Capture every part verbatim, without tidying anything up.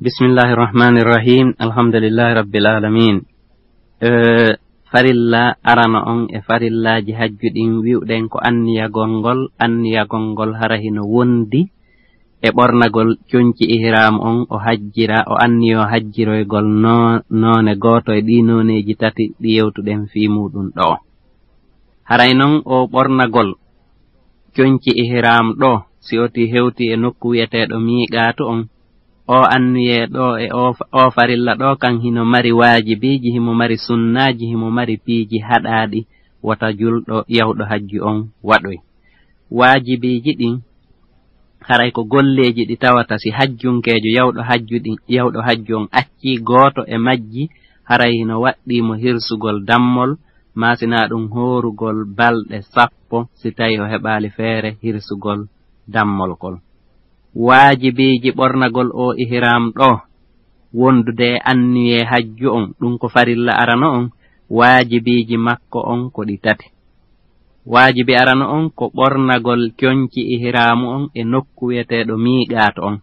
Bismillahi rahmani rahim. Alhamdulillahi rabbil alamin. Eh, farilla arano on e farillaaji hajju ɗin, wi'uɗen ko anniyagol ngol, anniyagol ngol hara hino wondi e ɓornagol conci ihram on, o hajjira, o anniyo hajjiroygol no-, noone gooto e ɗii nooneeji tati ɗi yewtuɗen fii muuɗum ɗoo. Haray non o ɓornagol conci ihram ɗoo, si oti hewti e nokku wi'eteeɗo miiqaatu on, o anniyee ɗoo e o fa-, o farilla ɗoo kan hino mari waajibiiji, himo mari sunnaaji, himo mari piiji haɗaaɗi wota julɗo yawɗo hajju on waɗoy. Waajibiiji ɗin, haray ko golleeji ɗi tawata si hajjunkeejo yawɗo hajju ɗin, yawɗo hajju on accii gooto e majji, haray hino waɗɗii mo hirsugol dammol, maa si naa ɗum hoorugol balɗe sappo, si tawii o heɓaali feere hirsugol dammol kol. Waajibiiji ɓornagol o ihram ɗoo, wondude e anniyee hajju on, ɗum ko farilla arano on, waajibiiji makko on ko ɗi tati. Waajibi arano on ko ɓornagol conci ihraamu on e nokku wi'eteeɗo miiqaatu on.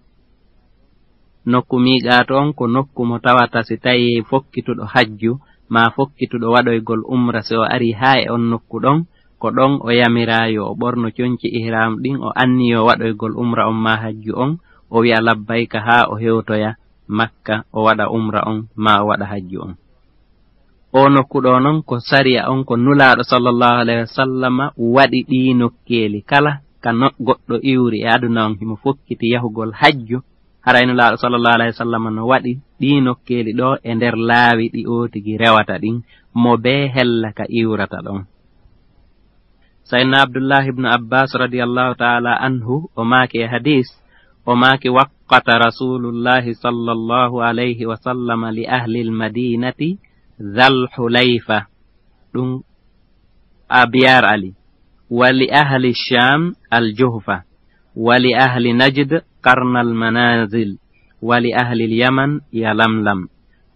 Nokku miiqaatu on ko nokku mo tawata si tawii fokkituɗo hajju maa fokkituɗo waɗoygol umra, si o arii haa e on nokku ɗon, ko ɗon o yamiraa yo o ɓorno conci ihram ɗin, o anniyo waɗoygol umra on maa hajju on, o wi'a labbayka haa o hewtoya Makka, o waɗa umra on maa o waɗa hajju on. Oo nokku ɗoo non ko sariya on, ko Nulaaɗo sallallahu alayhi wa sallama waɗi ɗii nokkeeli kala ka no-, goɗɗo iwri e aduna on himo fokkiti yahugol hajju. Haray Nulaaɗo sallallahu alayhi wa sallama no waɗi ɗii nokkeeli ɗoo e nder laawi ɗi ootigi rewata ɗin, mo bee hella ka iwrata ɗon. Sayyidina Abdullah ibn Abbas radiyallahu ta'ala anhu, o maaki e hadiis, o maaki, "Waqqata Rasulullahi sallallahu alayhi wa sallama li ahlil madinati Dhal Hulayfa," ɗum Abiyar Ali, "wa li ahli Sham al Juhfa, wa li ahli Najd Qarnal Manazil, wa li ahli Yaman Yalamlam."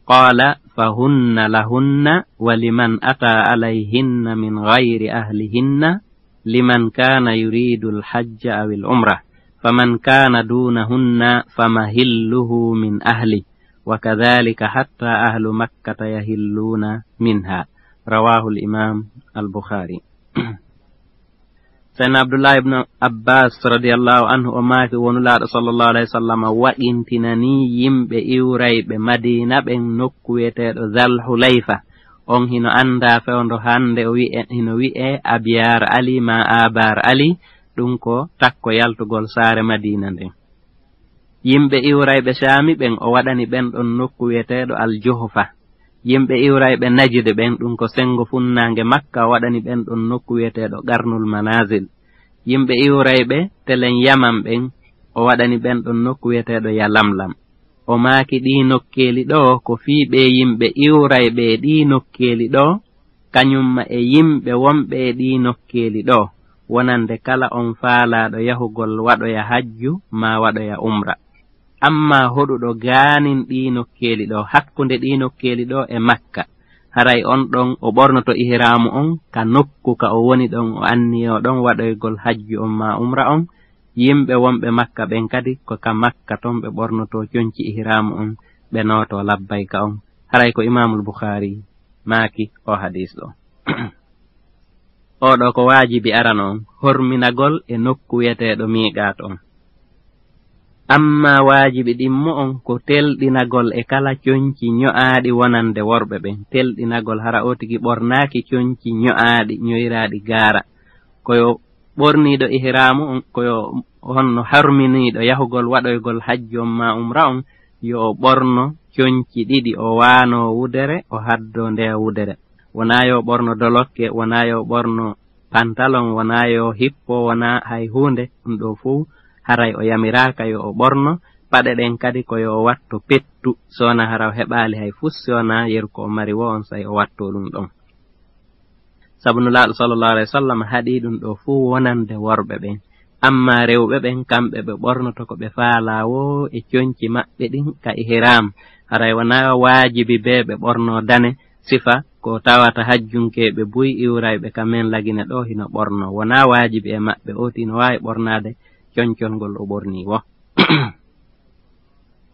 قال: فهن لهن ولمن أتى عليهن من غير أهلهن، لمن كان يريد الحج أو العمرة، فمن كان دونهن فمحله من أهله، وكذلك حتى أهل مكة يحلون منها. رواه الإمام البخاري. Sayyidina Abdullah ibn Abbas radiyallahu anhu, o maaki, wonulaaɗo sallallahu alayhi wa sallam waɗintinanii yimɓe iwrayɓe Madiina ɓen nokku wi'eteeɗo Zal Hulayfa. On hino anndaa fewndo hannde, o wi'e, hino wi'ee Abiyaar Ali maa Abaar Ali, ɗum ko takko yaltugol saare Madiina nden. Yimɓe iwrayɓe Shaami ɓen, o waɗani ɓen ɗon nokku wi'eteeɗo Al Juhfa. Yimɓe iwrayɓe Najid ɓen, ɗum ko senngo funnaange Makka, o waɗani ɓen ɗon nokku wi'eteeɗo Qarnul Manazil. Yimɓe iwrayɓe telen Yaman ɓen, o waɗani ɓen ɗon nokku wi'eteeɗo Yalamlam. O maaki ɗii nokkeeli ɗoo, ko fii ɓee yimɓe iwrayɓe e ɗii nokkeeli ɗoo, kañumma e yimɓe wonɓe e ɗii nokkeeli ɗoo, wonande kala on faalaaɗo yahugol waɗoya hajju maa waɗoya umra. Ammaa hoɗuɗo gaanin ɗii nokkeeli ɗoo, hakkunde ɗii nokkeeli ɗoo e Makka, haray on ɗon o ɓornoto ihraamu on ka nokku ka o woni ɗon, o anniyoo ɗon waɗoygol hajju on maa umra on. Yimɓe wonɓe Makka ɓen kadi, ko ka Makka ton ɓe ɓornotoo conci ihraamu on, ɓe nootoo labbayka on. Haray ko Imaamul Bukhaari maaki oo hadiis ɗoo. Oo ɗoo ko waajibi arano on, horminagol e nokku wi'eteeɗo miiqaat on. Ammaa waajibi ɗimmo on ko telɗinagol e kala conci ño'aaɗi wonande worɓe ɓen. Telɗinagol, hara oo tigi ɓornaaki conci ño'aaɗi, ñoyraaɗi gaara. Ko yo ɓorniiɗo ihraamu on, ko yo honno harminiiɗo yahugol waɗoygol hajju on maa umra on, yo o ɓorno conci ɗiɗi, o waanoo wudere, o haddoo ndeya wudere. Wonaa yo o ɓorno dolokke, wonaa yo o ɓorno pantalon, wonaa yo o hippo, wonaa hay huunde. Ɗum ɗoo fow haray o yamiraaka yo o ɓorno. Paɗe ɗen kadi ko yo o wattu pettu, si wonaa hara o heɓaali hay fus, si wonaa yeru ko o mari woo, on saa'i o wattoo ɗum ɗon. Sabu Nulaaɗo sallallahu alayhi wa sallam haɗii ɗum ɗoo fow wonande worɓe ɓen. Ammaa rewɓe ɓen, kamɓe ɓe ɓornoto ko ɓe faalaa woo e conci maɓɓe ɗin ka ihram. Haray wonaa waajibi bee ɓe ɓornoo dane, sifa ko tawata hajjunkeeɓe buy iwrayɓe ka men Lagine ɗoo hino ɓornoo. Wonaa waajibi e maɓɓe, oo tigi no waawi ɓornaade concol ngol o ɓornii woo.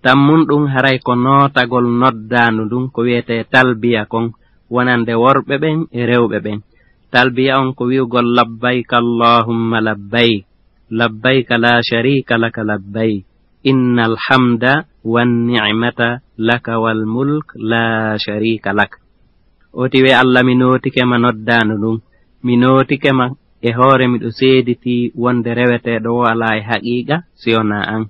Tammun ɗum haray ko nootagol noddaandu ndun, ko wi'etee talbiya kon, wonande worɓe ɓen e rewɓe ɓen. Talbiya on ko wi'ugol: "Labbayka Allahumma labbayk, labbayka la sharika laka labbayk, innal hamda wan ni'mata laka wal mulk la sharika lak." O ti: "We Allah, mi nootike ma noddaandu ndun. Mi nootike ma e hoore miɗo seeditii wonde reweteeɗo woo alaa e haqiiqa si wonaa an.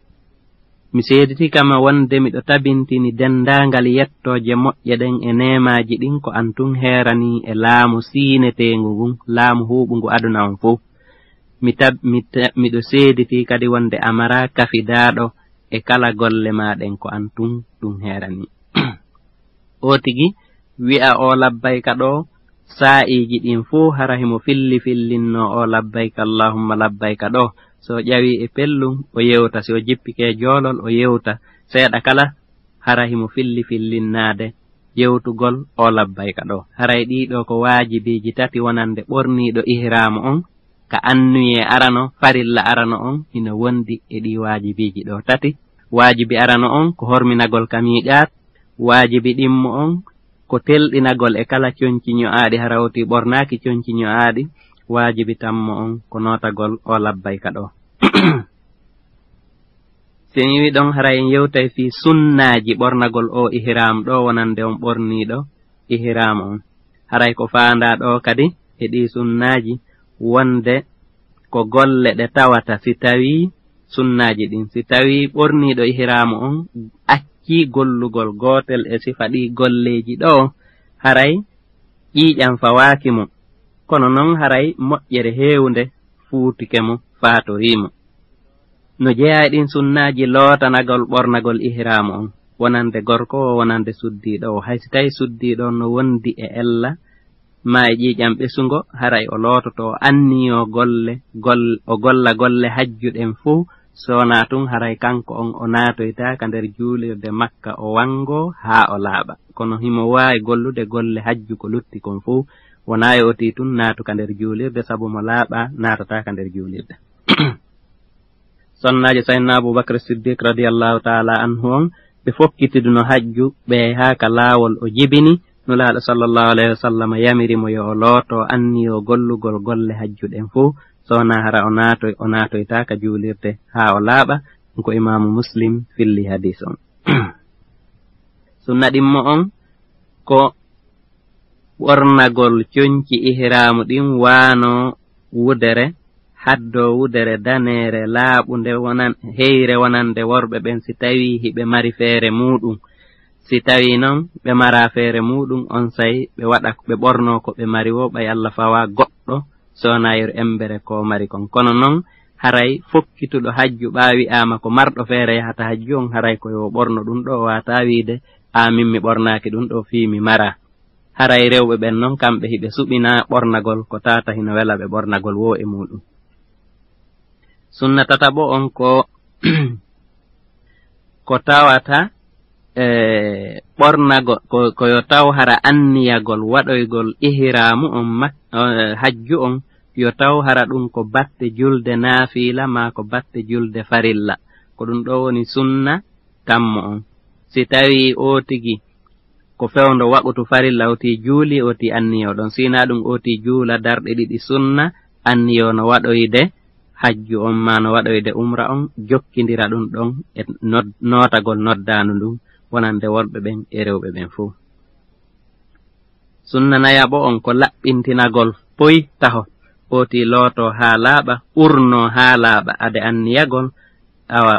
Mi seeditii kama wonde miɗo tabintini denndaangal yettooje moƴƴe ɗen e neemaaji ɗin ko an tun heeranii e laamu siineteengu ngun, laamu huuɓungu aduna on fow. Mi tab-, mi ta-, miɗo seeditii kadi wonde a maraa kafidaaɗo e kala golle maa ɗen, ko an tun ɗum heeranii." O tigi wi'a o labbayka ɗo, saa'iiji ɗin fow hara himo filli fillinnoo o labbayka Allahumma labbayka ɗo. So o ƴawii e pellun, o yewta. Si o jippike joolol, o yewta. Seeɗa kala, hara himo filli fillinnaade yewtugol o labbayka ɗo. Haray ɗii ɗoo ko waajibiiji tati wonande ɓorniiɗo ihraamu on, ka anniyee arano, farilla arano on, hino wondi e ɗii waajibiiji ɗoo tati. Waajibi arano on ko horminagol ka miiqaat, waajibi ɗimmo on ko telɗinagol e kala conci ño'aaɗi, hara o ti ɓornaaki conci ño'aaɗi, waajibi tammo on ko nootagol o labbayka ɗo. Si en iwi ɗon, haray en yewtay fii sunnaaji ɓornagol o ihraam ɗo, wonande on ɓorniiɗo ihraam on. Haray ko faandaa ɗo kadi e ɗii sunnaaji wonde ko golle ɗe tawata si tawii sunnaaji ɗin, si tawii ɓorniiɗo ihraamu on accii gollugol gootel e sifa ɗii golleeji ɗoo, haray ƴiiƴam fawaaki mo. Kono non haray moƴƴere heewunde fuutike mo, faatorii mo. No jeyaa e ɗin sunnaaji lootanagol ɓornagol ihraamu on, wonande gorko o, wonande suddiiɗo o. Hay si tawii suddiiɗo on no wondi e ella, maa e ƴiiƴam ɓesungo, haray o loototo, o anniyoo golle, gol-, o golla golle hajju ɗen fow, so wonaa tun haray kanko on o naatoytaa ka nder juulirde Makka, o wangoo haa o laaɓa. Kono himo waawi gollude golle hajju ko lutti kon fow, wonaa yo o tii tun naatu ka nder juulirde, sabu mo laaɓaa naatataa ka nder juulirde. Sonnaajo Sayyidina Abu Bakr Siddiq radiyallahu ta'ala anhu on, ɓe fokkitiduno hajju, ɓe yahi haa ka laawol o jibini, Nulaaɗo sallallahu alayhi wa sallam yamiri mo yo o looto anniyoo gollugol golle hajju ɗen fow, so wonaa hara o naatoy-, o naatoytaa ka juulirde haa o laaɓa. Ɗum ko Imaamu Muslim filli hadiis on. Sunna ɗimmo on ko ɓornagol conci ihraamu ɗin, wano wudere, haddo wudere daneere laaɓunde, wonan-, heyre wonande worɓe ɓen si tawii hiɓe mari feere muuɗum. Si tawii non ɓe maraa feere muuɗum, onsay ɓe waɗa, ɓe ɓornoo ko ɓe mari woo, ɓay Alla fawaa goɗɗo so wonaa yeru embere ko mari kon. Kono non, haray fokkituɗo hajju ɓaa wi'aama ko marɗo feere yahata hajju on, haray ko yo ɓorno ɗum ɗo, o waawataa wiide, "Aa, min mi ɓornaaki ɗum ɗo fii mi maraa." Haray rewɓe ɓen non, kamɓe hiɓe suɓinaa ɓornagol, ko tawata hino wela ɓe ɓornagol woo e muuɗum. Sunna tataɓo on ko, ko tawata, e, ɓornago-, ko, ko yo taw hara anniyagol waɗoygol ihraamu on mak-, e, hajju on, yo taw hara ɗum ko batte julde naafiila maa ko batte julde farilla. Ko ɗum ɗo woni sunna tammo on. Si tawii oo tigi ko fewndo waqutu farilla, o tii juuli, o tii anniyoo ɗon. Siinaa ɗum, o tii juula darɗe ɗiɗi sunna, anniyoo no waɗoyde hajju on maa no waɗoyde umra on, jokkindira ɗum ɗon e nod-, nootagol noddaandu ndun, wonande worɓe ɓen e rewɓe ɓen fow. Sunna nayaɓo on ko laɓɓintinagol poy taho, o tii lootoo haa laaɓa, urnoo haa laaɓa, ade anniyagol, awa,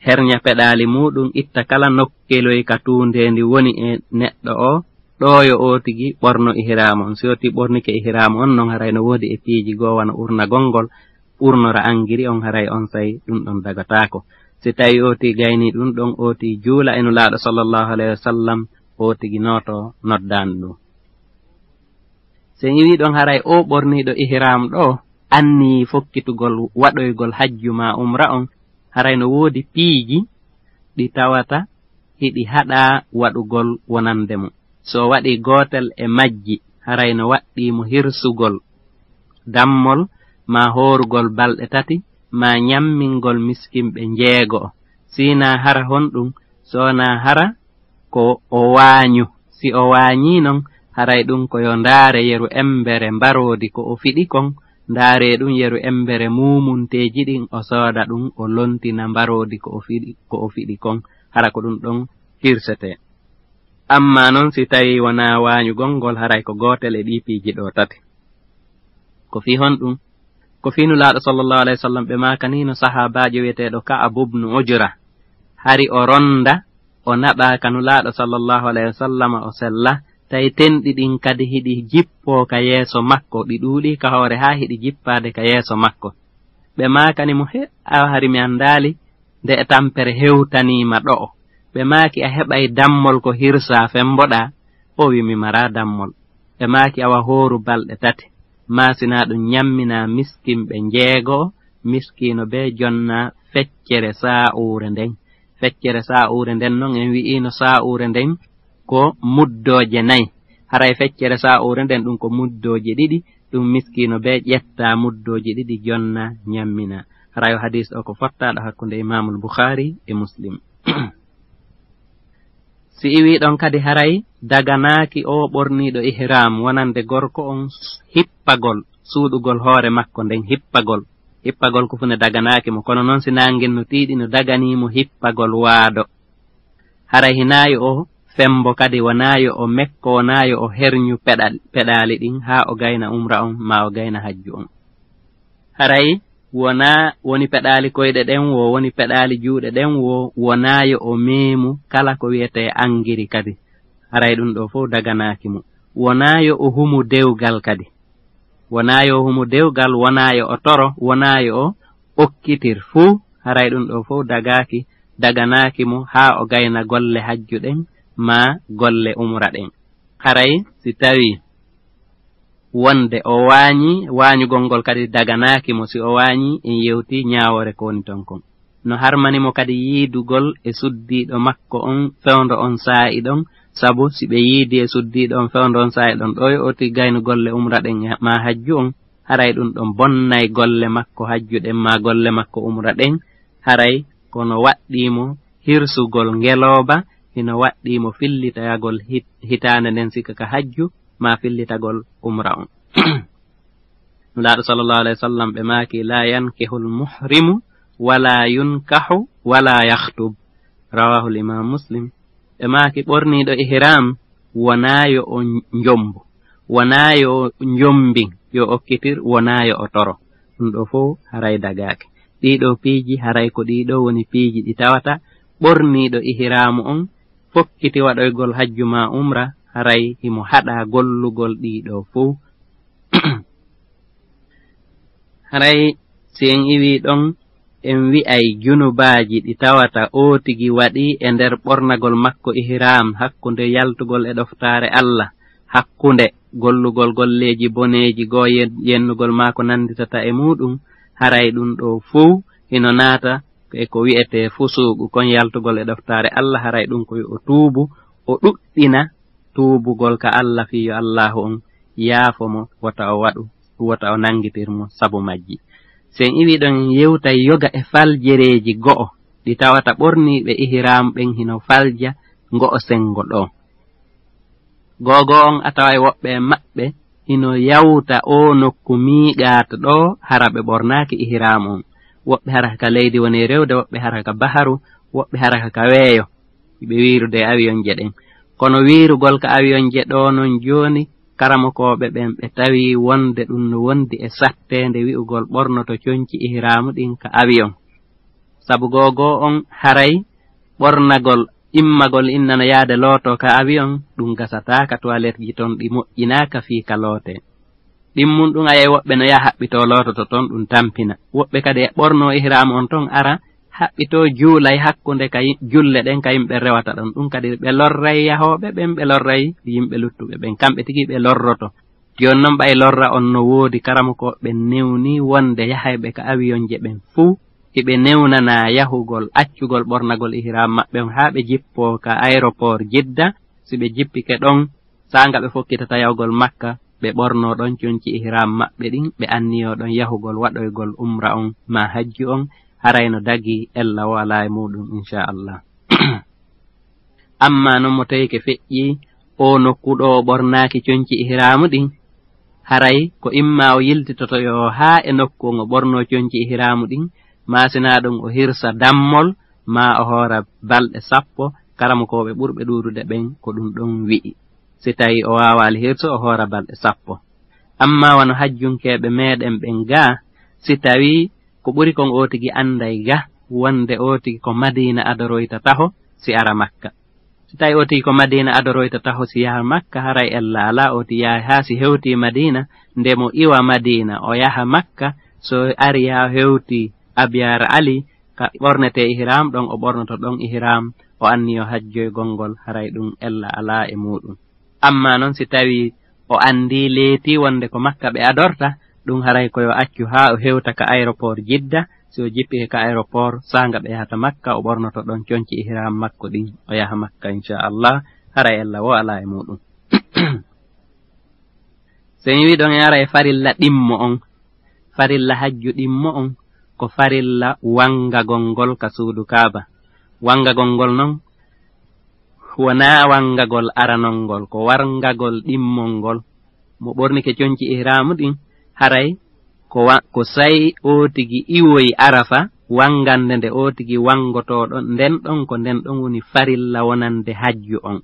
herña peɗaali muuɗum, itta kala nokkeloy ka tuundeendi woni e neɗɗo o, ɗo yo o tigi ɓorno ihraamu on. Si o tigi ɓornike ihraamu on non, haray no woodi e piiji goo wano urnagol ngol, urnora angiri on, haray onsay ɗum ɗon dagataako. Si tawii o tigi gaynii ɗum ɗon, o tigi juula e Nulaaɗo sallallahu alayhi wa sallam, o tigi nootoo noddaandu ndun. Si en iwii ɗon, haray oo ɓorniiɗo ihraam ɗoo anniyii fokkitugol waɗoygol hajju maa umra on, haray no woodi piiji ɗi tawata hiɗi haɗaa waɗugol wonande mo. Si o waɗii gootel e majji, haray no waɗɗii mo hirsugol dammol, maa hoorugol balɗe tati, maa ñammingol miskinɓe njeego'o. Siinaa hara honɗum So wonaa hara ko o waañu. Si o waañii non, haray ɗun ko yo ndaare yeru embere mbaroodi ko o fiɗi kon, ndaaree ɗun yeru embere muumunteeji ɗin, o sooda ɗun, o lontina mbaroodi ko o fiɗi, ko o fiɗi kon, hara ko ɗun ɗon hirsetee. Ammaa non, si tawii wonaa waañugol ngol, haray ko gootel e ɗii piiji ɗoo tati. Ko fii honɗun? Ko fii Nulaaɗo sallallahu alayhi wa sallam, ɓe maakaniino sahaabaajo wi'eteeɗo Ka'ab ibnu Ujra, hari o ronda, o naɓa ka Nulaaɗo sallallahu alayhi wa sallam, o sella, tawi tenɗi ɗin kadi hiɗi jippoo ka yeeso makko, ɗi ɗuuɗii ka hoore haa hiɗi jippaade ka yeeso makko. Ɓe maakani mo, "He, awa hari mi anndaali nde e tampere hewtaniima ɗo'o." Ɓe maaki, "A heɓay dammol ko hirsaa femboɗaa?" O wi'i, "Mi maraa dammol." Ɓe maaki, "Awa hooru balɗe tati, maa si naa ɗun ñamminaa miskinɓe njeego'o, miskiino bee jonnaa feccere saa'uure nden." Feccere saa'uure nden non, en wi'iino saa'uure nden ko muddooje nay. Haray feccere saa'uure nden ɗun ko muddooje ɗiɗi, ɗun miskiino bee ƴettaa muddooje ɗiɗi jonnaa ñamminaa. Haray o hadiis ɗoo ko fottaaɗo hakkunde Imaamul Bukhaari e Muslim. Si iwii ɗon kadi, haray daganaaki oo ɓorniiɗo ihraam wonande gorko on hippagol, suuɗugol hoore makko nden hippagol. Hippagol ko fuu ne daganaaki mo, kono non si naangen no tiiɗi, no daganii mo hippagol waado. Haray hinaa yo o fembo kadi, wonaa yo o mekko, wonaa yo o herñu peɗal-, peɗaali ɗin haa o gayna umra on maa o gayna hajju on. Haray wonaa woni peɗaali koyɗe ɗen woo, woni peɗaali juuɗe ɗen woo, wonaa yo o meemu kala ko wi'etee angiri kadi. Haray ɗun ɗoo fow daganaaki mo. Wonaa yo o humu dewgal kadi. Wonaa yo o humu dewgal, wonaa yo o toro, wonaa yo o okkitir fuu. Haray ɗun ɗoo fow dagaaki, daganaaki mo haa o gayna golle hajju ɗen maa golle umra ɗen. Haray si tawii wonde o waañii, waañugol ngol kadi daganaaki mo. Si o waañii, en yewtii ñaawoore ko woni ton kon. No harmani mo kadi yiidugol e suddiiɗo makko on fewndo on saa'i ɗon, sabu si ɓe yiidii e suddiiɗo on fewndo on saa'i ɗon, ɗoo yo o oti gaynu golle umra ɗen e maa hajju on, haray ɗun ɗon bonnay golle makko hajju ɗen maa golle makko umra ɗen, haray kono waɗɗii mo hirsugol ngelooba, hino waɗɗii mo fillitagol hit-, hitaande nden sika ka hajju, maa fillitagol umra on. Nulaaɗo sallallahu alayhi wa sallam ɓe maaki, "La yankihul muhrimu, wala yunkahu, wala yakhtub." Rawahul Imam Muslim. Ɓe maaki, ɓorniiɗo ihram, wonaa yo o njombu, wonaa yo o njombin, yo okkitir, wonaa yo o toro. Ɗun ɗoo fow haray dagaaki. Ɗii ɗoo piiji haray ko ɗii ɗoo woni piiji ɗi tawata ɓorniiɗo ihraamu on fokkiti waɗoygol hajju maa umra, haray himo haɗaa gollugol ɗii ɗoo fow. Haray si en iwii ɗon, en wi'ay junubaaji ɗi tawata oo tigi waɗi e nder ɓornagol makko ihram hakkunde yaltugol e ɗoftaare Allah, hakkunde gollugol golleeji boneeji goo yen-, yennugol maa ko nannditata e muuɗum, haray ɗun ɗoo fow hino naata e ko wi'etee fusuuqu kon, yaltugol e ɗoftaare Allah, haray ɗun ko yo o tuubu, o ɗuɗɗina tuubugol ka Allah fii yo Allaahu on yaafo mo, wota o waɗu, wota o nanngitir mo sabu majji. Si en iwii ɗon, en yewtay yoga e faljereeji go'o ɗi tawata ɓorniiɓe ihram ɓen hino falja ngo'o senngo ɗoo. Go'o go'o on a taway woɓɓe e maɓɓe hino yawta oo nokku miiqaat ɗoo hara ɓe ɓornaaki ihram on. Woɓɓe hara ka leydi woni rewde, woɓɓe hara ka baharu, woɓɓe hara ka weeyo. Ɓe wiirude e awiyonje ɗen. Kono wiirugol ka awiyonje ɗoo non jooni, karamokooɓe ɓen ɓe tawi wonde ɗun no wondi e satteende wi'ugol ɓornoto conci ihraamu ɗin ka awiyon. Sabu go'o go'o on haray ɓornagol immagol inna no yaade looto ka avion, ɗun gasataa ka toiletteji ton ɗi moƴƴinaaka fii ka lootee. Ɗimmun ɗun a yi'ay woɓɓe no yaha haɓɓitoo loototo ton, ɗun tampina. Woɓɓe kadi e ɓornoo ihraamu on ton ara haɓɓitoo juulay hakkunde ka yi-, julle ɗen ka yimɓe rewata ɗon. Ɗun kadi ɓe lorray yahooɓe ɓen, ɓe lorray yimɓe luttuɓe ɓen. Kamɓe tigi ɓe lorroto. Jooni non, ɓay lorra on no woodi, karamokooɓe ɓen newnii wonde yahayɓe ka awiyonje ɓen fuu, hiɓe newnanaa yahugol, accugol ɓornagol ihram maɓɓe on haa ɓe jippoo ka aéroport Jidda. Si ɓe jippike ɗon, saanga ɓe fokkitata yahugol Makka, ɓe ɓornoo ɗon conci ihram maɓɓe ɗin, ɓe anniyoo ɗon yahugol waɗoygol umra on maa hajju on, haray no dagii, ella wo alaa e muuɗum, inchallah. Amma non mo tawike feƴƴi oo nokku ɗo o ɓornaaki conci ihraamu ɗin, haray ko imma o yiltitoto yo haa e nokku on o ɓornoo conci ihraamu ɗin, maa sinaa ɗum o hirsa dammol, maa o hoora balɗe sappo, karamokooɓe ɓurɓe ɗuuɗude ɓen ko ɗum ɗon wi'i. Si tawii o waawaali hirso, o hoora balɗe sappo. Amma wano hajjunkeeɓe meɗen ɓen gaa, si tawii ko ɓuri kon oo tigi annday gaa, wonde oo tigi ko Madiina adoroyta taho, si ara Makka. Si tawii oo tigi ko Madiina adoroyta taho, si yaha Makka, haray ella alaa, oo tigi yahay haa si hewtii Madiina, nde mo iwa Madiina, o yaha Makka, so ari haa hewtii Abyar Ali, ka ɓornetee ihram ɗon, o ɓornoto ɗon ihram, o anniyo hajjoygol ngol, haray ɗum ella alaa e muuɗum. Amma non si tawii o anndii leetii wonde ko Makka ɓe adorta, ɗum haray ko yo accu haa o hewta ka aéroport Jidda, si o jippike ka aéroport saanga ɓe yahata Makka, o ɓornoto ɗon conci ihram makko ɗin, o yaha Makka, inchallah, haray ella woo alaa e muuɗum. So en wi'i ɗon en ara e farilla ɗimmo on, farilla hajju ɗimmo on, ko farilla wangagol ngol ka suudu Kaaba. Wangagol ngol non, wonaa wangagol aranol ngol, ko wangagol ɗimmol ngol. Mo ɓornike conci ihraamu ɗin, haray ko wa-, ko say oo tigi iwoyi Arafa, wangande nde oo tigi wangotooɗo, nden ɗon ko nden ɗon woni farilla wonande hajju on.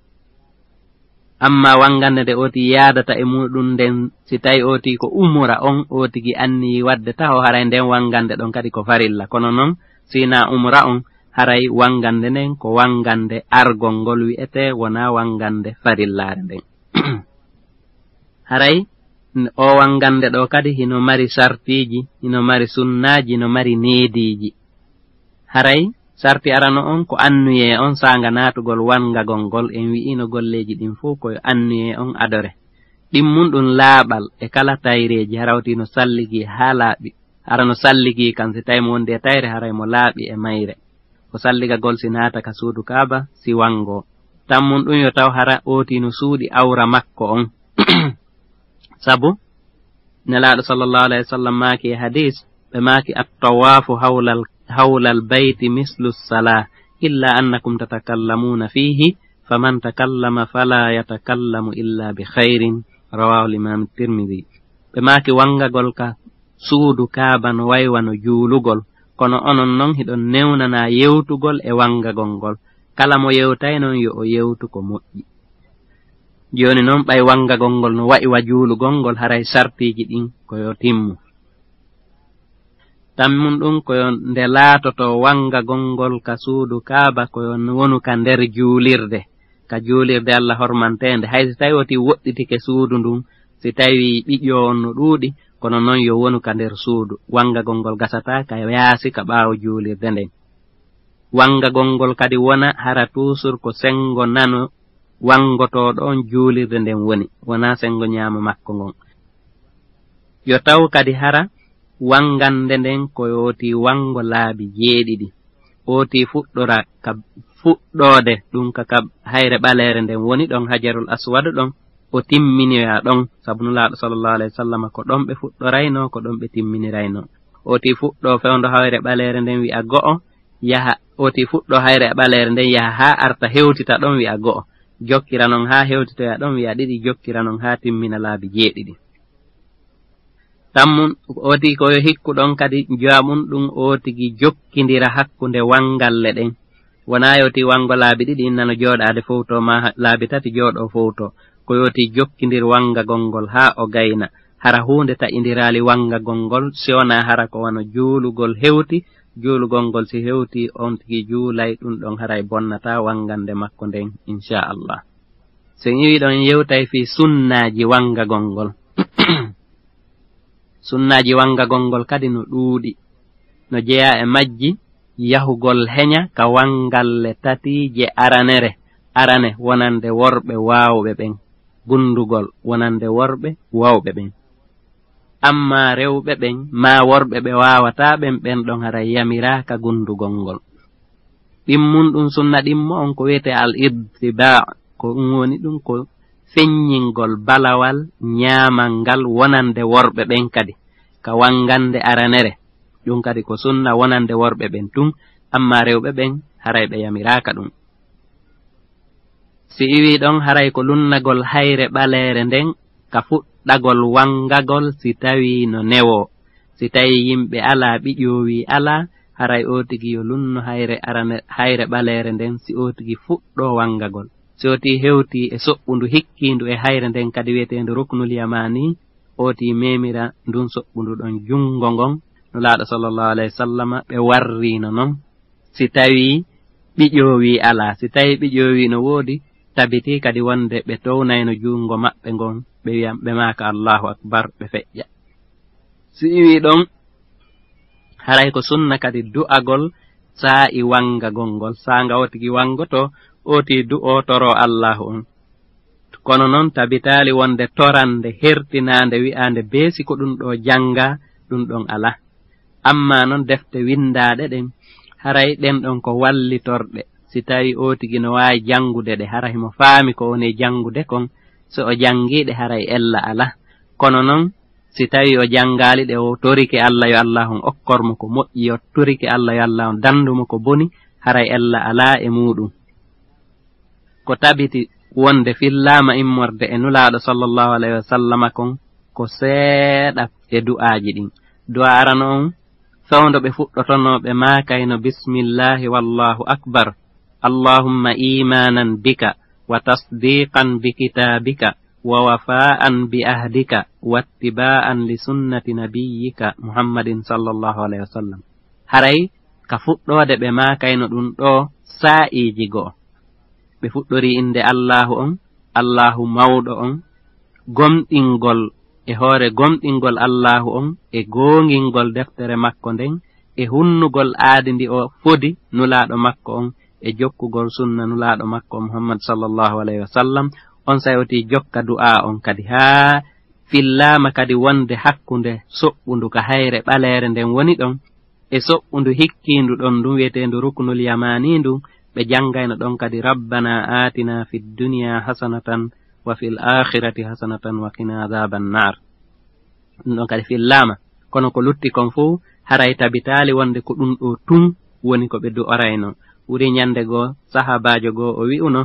Amma wangande nde oo tigi yaadata e muuɗum nden, si tawi oo tigi ko umura on, oo tigi anniyi wadde taho, haray nden wangande ɗon kadi ko farilla. Kono non, si na umura on, haray wangande nden ko wangande argol ngol wi'etee, wonaa wangande farillaare nden. Haray n-, oo wangande ɗoo kadi hino mari sartiiji, hino mari sunnaaji, hino mari neediiji. Haray sarti arano on ko annuyee on saanga naatugol wangagol ngol. En wi'ino golleeji ɗin fow ko yo annuyee on adore. Ɗimmun ɗum laaɓal e kala tayreeji, hara woti no salligi haa laaɓi. Hara no salligi kan si tawi mo wondi e tayre, haray mo laaɓi e mayre. Ko salligagol si naata ka suudu Kaaba, si wango. Tammun ɗum yo taw hara ooti no suuɗi awra makko on. Sabu, Nelaaɗo sallallahu alayhi wa sallam maaki e hadis, ɓe maaki, "At-tawaafu hawlal, hawlal bayti mislu salah, illa annakum tatakallamuuna fiihi, faman takallama fala yatakallamu illa bi khayrin." Rawahu al-Imam Tirmidhi. Ɓe maaki, wangagol ka suudu Kaaba no way wano juulugol, kono onon non hiɗon newnanaa yewtugol e wangagol ngol. Kala mo yewtay non yo o yewtu ko moƴƴi. Jooni non, ɓay wangagol ngol no wa'i wa juulugol ngol, haray sartiiji ɗin ko yo timmu. Tammun ɗum ko yo nde laatoto wangagol ngol ka suudu Kaaba ko yo wonu ka nder juulirde, ka juulirde Alla hormanteende. Hay si tawi woti woɗɗitike suudu ndun, si tawi ɓiƴo on no ɗuuɗi, kono non yo wonu ka nder suudu. Wangagol ngol gasata ka yaasi ka ɓaawo juulirde nden. Wangagol ngol kadi wona hara tuusur ko sengo nano wangotooɗo on juulirde nden woni, wonaa sengo ñaamo makko ngon. Yo taw kadi hara wangande nden ko yooti wango laabi jeeɗiɗi. Ooti fuɗɗora ka fuɗɗoode ɗum ka, ka hayre ɓaleere nden woni ɗon Hajarul Aswad ɗon, o timminoya ɗon, sabu Nulaaɗo sallallahu alayhi wa sallam ko ɗon ɓe fuɗɗorayno, ko ɗon ɓe timminirayno. Ooti fuɗɗo fewndo hayre ɓaleere nden wi'a go'o, yaha, ooti fuɗɗo hayre ɓaleere nden yaha haa arta hewtita ɗon wi'a go'o, jokkira non haa hewtitoya ɗon wi'a ɗiɗi, jokkira non haa timmina laabi jeeɗiɗi. Tammun, ooti ko yo hikku ɗon kadi jowa mum ɗum ootigi jokkindira hakkunde wangalle ɗen. Wonaa yo ti wango laabi ɗiɗi innano jooɗaade fowto, maa ha-, laabi tati jooɗo fowto. Ko yo ti jokkindir wangagol ngol haa o gayna. Hara huunde taƴindiraali wangagol ngol, si wonaa hara ko wano juulugol hewti, juulugol ngol si hewti, on tigi juulay, ɗum ɗon haray bonnataa wangande makko nden, inchallah. So en iwi ɗon, en yewtay fii sunnaaji wangagol ngol. Sunnaaji wangagol ngol kadi no ɗuuɗi. No jeyaa e majji yahugol heña ka wangalle tati je aranere. Arane wonande worɓe waawɓe ɓen. Gundugol wonande worɓe waawɓe ɓen. Amma rewɓe ɓen, maa worɓe ɓe waawataa ɓen, ɓen ɗon haray yamiraaka gundugol ngol. Ɗimmun ɗum sunna ɗimmo on ko wiyetee al-idtibaa, ko ɗum woni ɗum ko feññingol balawal ñaamal ngal wonande worɓe ɓen kadi, ka wangande aranere. Ɗum kadi ko sunna wonande worɓe ɓen tun, amma rewɓe ɓen haray ɓe yamiraaka ɗum. Si iwii ɗon, haray ko lunnagol hayre ɓaleere nden ka fuɗɗagol wangagol, si tawii no newoo. Si tawii yimɓe alaa, ɓiƴoowi alaa, haray oo tigi yo lunno hayre arane, hayre ɓaleere nden, si oo tigi fuɗɗoo wangagol. Si oo tigi hewtii e soɓɓundu hikkiindu e hayre nden kadi wi'eteendu ruknul yamaani, oo tigi memira ndun soɓɓundu ɗon junngo ngon. Nulaaɗo sallallahu alayhi wa sallama ɓe warriino non. Si tawii ɓiƴoowi alaa, si tawii ɓiƴoowi no woodi, tabitii kadi wonde ɓe townayno junngo maɓɓe ngon, ɓe wi'a, ɓe maaka Allahu Akbar, ɓe feƴƴa. Si iwii ɗon, haray ko sunna kadi du'agol saa'i wangagol ngol. Saanga oo tigi wangoto, oo tigi du'oo toroo Allaahu on. Kono non tabitaali wonde torande hertinaande wi'aande bee si ko ɗun ɗoo jannga, ɗun ɗon alaa. Ammaa non defte winndaaɗe ɗen, haray ɗen ɗon ko wallitorɗe. Si tawii oo tigi no waawi janngude ɗe, hara himo faami ko woni e janngude kon, so o janngii ɗe, haray ella alaa. Kono non, si tawii o janngaali ɗe, o torike Alla yo Alla on okkor mo ko moƴƴi, o torike Alla yo Alla on danndu mo ko boni, haray ella alaa e muuɗum. Ko tabiti wonde fillaama immorde e Nulaaɗo sallallahu alayhi wa sallama kon ko seeɗa e du'aaji ɗin. Du'aa arano on, fewndo ɓe fuɗɗotonoo, ɓe maakayno, "Bismillahi wallahu akbar, Allahumma imanan bika, wa tasdiqan bi kitabika, wa wafaan bi ahdika, wa ittibaan li sunnati nabiyyika Muhammadin sallallahu alayhi wa sallam." Haray ka fuɗɗoode ɓe maakayno ɗun ɗoo saa'iiji go'o. Ɓe fuɗɗorii innde Allaahu on, Allaahu mawɗo on, gomɗingol e hoore gomɗingol Allaahu on, e goongingol deftere makko nden, e hunnugol aadi ndi o fodi Nulaaɗo makko on, e jokkugol sunna Nulaaɗo makko Muhammad sallallahu alayhi wa sallam. On sa'e o tii jokka du'aa on kadi, haa fillaama kadi wonde hakkunde soɓɓundu ka hayre ɓaleere nden woni ɗon, e soɓɓundu hikkiindu ɗon, ndun wi'eteendu ruknul yamaani ndun, ɓe janngayno ɗon kadi, "Rabbana atina fid dunya hasanatan wa fil akhirati hasanatan wa qina adhaban nar." Ɗun ɗon kadi fillaama. Kono ko lutti kon fow, haray tabitaali wonde ko ɗun ɗoo tun woni ko ɓe du'orayno. Wuri ɲande goo, sahaabaajo goo o wi'uno,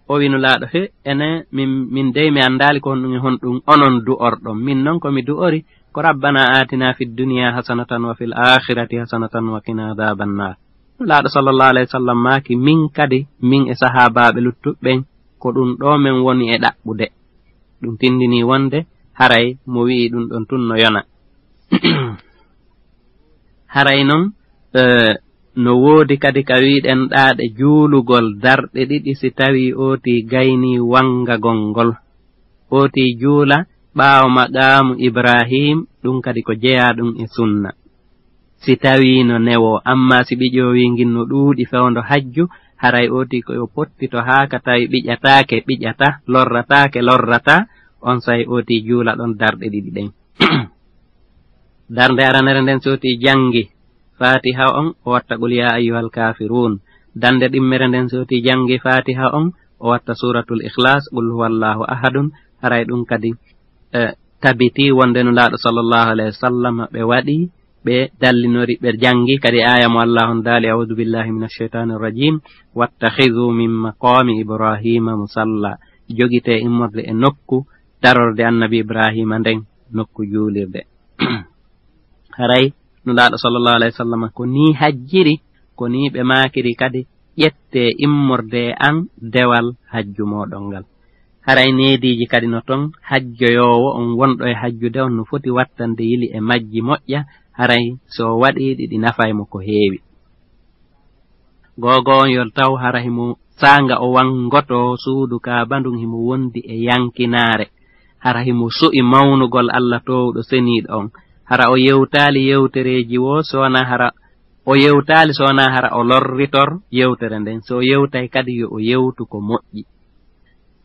o wi'i Nulaaɗo, "He, ene, min, min dey mi anndaali ko honɗun e honɗun onon du'orɗon. Min non ko mi du'ori ko, 'Rabbana atina fid dunya hasanatan wa fil akhirati hasanatan wa qina adhaban nar.'" Nulaaɗo sallallahu alayhi wa sallam maaki, "Min kadi, min e sahaabaaɓe luttuɓe ɓen, ko ɗun ɗoo men woni e ɗaɓɓude." Ɗun tindinii wonde haray mo wi'i ɗun ɗon tun no yona. Haray non, eh, no woodi kadi ka wi'uɗen ɗaaɗe juulugol darɗe ɗiɗi si tawii oo tii gaynii wangagol ngol. Oo tii juula ɓaawo maqaamu Ibraahiim, ɗun kadi ko jeyaaɗun e sunna. Si tawii no newoo, ammaa si ɓiƴoowii ngin no ɗuuɗi fewndo hajju, haray oo tii ko yo pottito haa ka tawi ɓiƴataake, ɓiƴata, lorrataake, lorrata, on sa'e oo tii juula ɗon darɗe ɗiɗi ɗen. Darnde aranere nden si oo tii janngi Faatiha on, o watta Qul yaa ayyuhal kaafiruun. Darnde ɗimmere nden si oo tii janngi Faatiha on, o watta Suuratul Ikhlaas, Qul huwallaahu ahadun. Haray ɗun kadi, eh, tabitii wonde Nulaaɗo sallallahu alayhi wa sallam ɓe waɗi, ɓe dallinori, ɓe janngi kadi aaya mo Allaahu on daali, "A'uudu billaahi mina shaytaani rajiim. Wattakhidhu min maqaami Ibraahiima musalla." Jogitee immorde e nokku darorde Annabi Ibraahiima nden, nokku juulirde. Haray Nulaaɗo sallallahu alayhi wa sallam ko nii hajjiri, ko nii ɓe maakiri kadi, "Ƴettee immorde e an dewal hajju mooɗon ngal." Haray neediiji kadi no ton, hajjoyoowo on wonɗo e hajjude on no foti wattande yili e majji moƴƴa, haray si o waɗii ɗi, ɗi nafay mo ko heewi. Googo on yo taw hara himo saanga o wanngoto suudu Kaaba ndun himo wondi e yankinaare. Hara himo so'i mawnugol Alla toowɗo seniiɗo on. Hara o yewtaali yewtereeji woo, so wanaa hara o yewtaali, so wanaa hara o lorritor yewtere nden. So o yewtay kadi, yo o yewtu ko moƴƴi.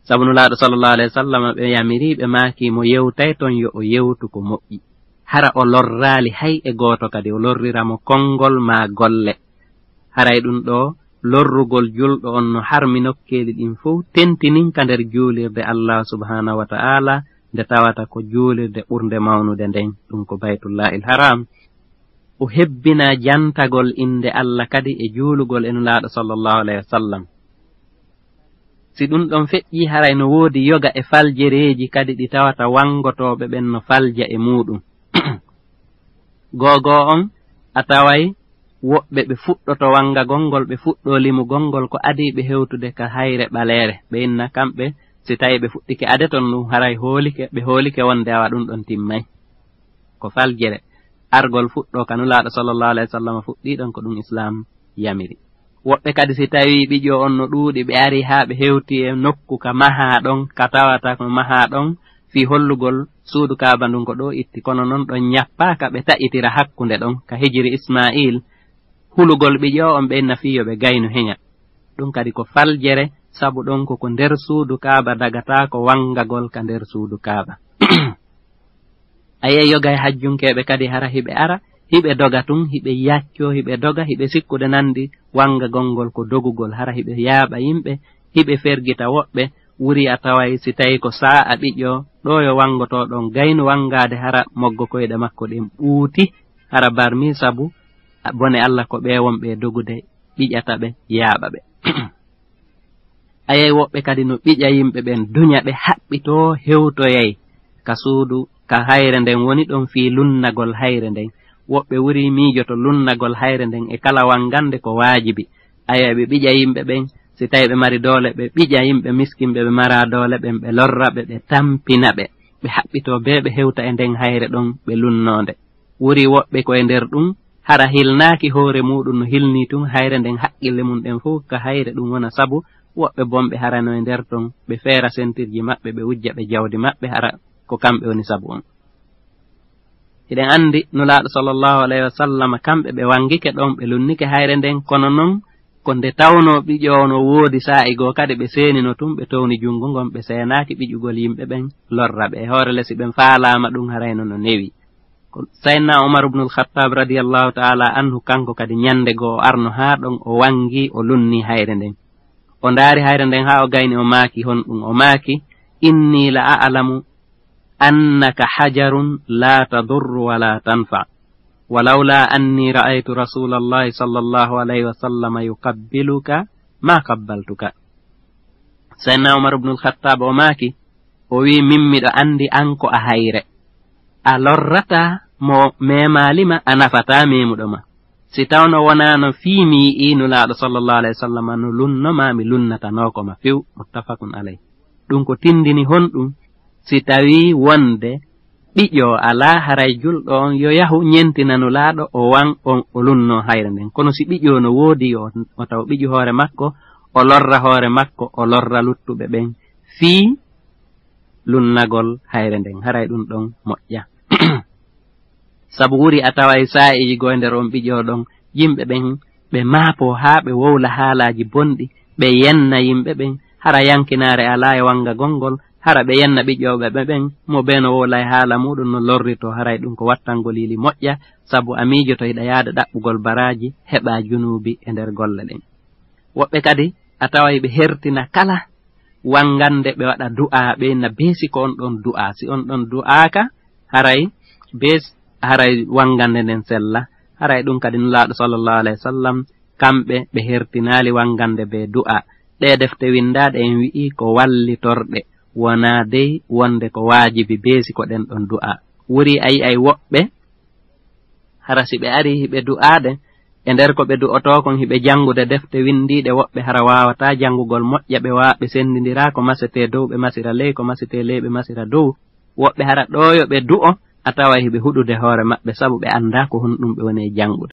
Sabu Nulaaɗo sallallahu alayhi wa sallam ɓe yamiri, ɓe maaki mo yewtay ton, yo o yewtu ko moƴƴi. Hara o lorraali hay e gooto kadi, o lorrira mo konngol maa golle. Haray ɗun ɗoo lorrugol julɗo on no harmi nokkeeli ɗin fow, tentinin ka nder juulirde Allah subhaanahu wa ta'ala, nde tawata ko juulirde ɓurnde mawnude nden, ɗun ko Baytullahil Haram. O hebbina jantagol innde Allah kadi e juulugol e Nulaaɗo sallallahu alayhi wa sallam. Si ɗum ɗon feƴƴii, haray no woodi yoga e faljereeji kadi ɗi tawata wanngotooɓe ɓen no falja e muuɗum. Googoo on, a taway woɓɓe ɓe fuɗɗoto wanngagol ngol, ɓe fuɗɗoo limugol ngol ko adii ɓe hewtude ka hayre ɓaleere. Ɓe inna kamɓe, si tawii ɓe fuɗɗike ade ton ɗum, haray hoolike, ɓe hoolike wonde awa ɗum ɗon timmay. Ko faljere. Argol fuɗɗoo ka Nulaaɗo sallallahu alayhi wa sallam fuɗɗii ɗon, ko ɗum Islaam yamiri. Woɓɓe kadi, si tawii ɓiƴo on no ɗuuɗi, ɓe ari haa ɓe hewti e nokku ka mahaa ɗon, ka tawata ko mahaa ɗon, fii hollugol suudu Kaaba ndun ko ɗoo itti, kono non ɗon ñappaaka ɓe ta'itira hakkunde ɗon, ka hijiri Ismaa'iil, hulugol ɓiƴo on ɓe inna fii yo ɓe gaynu heña. Ɗum kadi ko faljere, sabu ɗon ko ko nder suudu Kaaba dagata ko wanngagol ka nder suudu Kaaba. A yi'ay yoga e hajjunkeeɓe kadi hara hiɓe ara, hiɓe doga tun, hiɓe yaccoo, hiɓe doga, hiɓe sikkude nandi wanngagol ngol ko dogugol, hara hiɓe yaaɓa yimɓe, hiɓe fergita woɓɓe, wuri a taway si tawii ko saa'a ɓiƴo, ɗoo yo wanngotoo ɗon, gaynu wanngaade hara moggo koyɗe makko ɗen ɓuuti, hara barmi sabu bone Alla ko ɓe wonɓe e dogude, ɓiƴata ɓe, yaaɓa ɓe. A yi'ay woɓɓe kadi no ɓiƴa yimɓe ɓen, duña ɓe, haɓɓitoo, hewtoyay ka suudu, ka hayre nden woni ɗon fii lunnagol hayre nden. Woɓɓe wuri miijoto lunnagol hayre nden e kala wanngande ko waajibi. A yi'ay ɓe ɓiƴa yimɓe ɓen, si tawii ɓe mari doole, ɓe ɓiƴa yimɓe miskinɓe, ɓe maraa doole ɓen, ɓe lorra ɓe, ɓe tampina ɓe, ɓe haɓɓitoo bee ɓe hewta e nden hayre ɗon ɓe lunnoo nde. Wuri woɓɓe ko e nder ɗum, hara hilnaaki hoore muuɗum no hilnii tun, hayre nden haqqille mum ɗen fow ka hayre ɗum wona sabu woɓɓe bonɓe hara no e nder ton, ɓe feera sentirji maɓɓe, ɓe wujja ɓe jawdi maɓɓe, hara ko kamɓe woni sabu on. Hiɗen anndi Nulaaɗo sallallahu alayhi wa sallam, kamɓe ɓe wanngike ɗon, ɓe lunnike hayre nden, kono non ko nde tawnoo ɓiƴo on no woodi saa'i goo kadi ɓe seenino tun, ɓe towni junngo ngon, ɓe seenaaki ɓiƴugol yimɓe ɓen lorra ɓe. E hoore lesi ɓen faalaama ɗum harayno no newi. Ko Sayyidina Umar ibnul Khattab radiyallahu ta'ala anhu, kanko kadi ñande goo o arno haa ɗon, o wanngi, o lunni hayre nden. O ndaari hayre nden haa o gayni, o maaki honɗum? O maaki, "Inni la a'lamu annaka hajarun la tadurru wa la tanfa. Walawla anni ra'aytu Rasulallahi sallallahu alayhi wa sallam yuqabbiluka ma qabbaltuka." Sayyidina Umar ibnul Khattab o maaki, o wi'i, "Min miɗo anndi an ko a hayre. A lorrataa mo meemaali ma, a nafataa meemuɗo ma. Si tawno wonaano fii mi yi'ii Nulaaɗo sallallahu alayhi wa sallam no lunno ma, mi lunnatanooko ma few." Muttafaqun alayh. Ɗum ko tindini honɗum? Si tawii wonde ɓiƴo alaa, haray julɗo on yo yahu ñentina Nulaaɗo, o wan on o lunno hayre nden. Kono si ɓiƴo no woodi, yo o taw ɓiƴu hoore makko, o lorra hoore makko, o lorra luttuɓe ɓen fii lunnagol hayre nden. Haray ɗum ɗon moƴƴa. Sabu wuri a taway saa'iiji goo e nder on ɓiƴo ɗon, yimɓe ɓen ɓe maapoo haa ɓe wowla haalaaji bonɗi, ɓe yenna yimɓe ɓen, hara yankinaare alaa e wanngagol ngol, hara ɓe yenna ɓiƴooɓe ɓe ɓen, mo bee no wowla e haala muuɗum no lorritoo, haray ɗum ko wattangol yili moƴƴa, sabu a miijoto hiɗa yaada ɗaɓɓugol baraaji, heɓaa junuubi e nder golle ɗen. Woɓɓe kadi a taway ɓe hertina kala wanngande, ɓe waɗa du'aa, ɓe inna bee si ko on ɗon du'aa. Si on ɗon du'aaka, haray bee s-, haray wanngande nden sella. Haray ɗum kadi Nulaaɗo sallallahu alayhi wa sallam, kamɓe ɓe hertinaali wanngande bee du'aa. Ɗee defte winndaaɗe en wi'i ko wallitorɗe, wonaa dey wonde ko waajibi bee si ko ɗen ɗon du'aa. Wuri a yi'ay woɓɓe, hara si ɓe arii hiɓe du'aade, e nder ko ɓe du'otoo kon hiɓe janngude defte winndiiɗe, woɓɓe hara waawataa janngugol moƴƴa, ɓe waa-, ɓe senndindiraa ko masetee dow, ɓe masira ley, ko masetee ley, ɓe masira dow. Woɓɓe hara ɗoo yo ɓe du'o, a taway hiɓe huɗude hoore maɓɓe, sabu ɓe anndaa ko honɗum ɓe woni e janngude.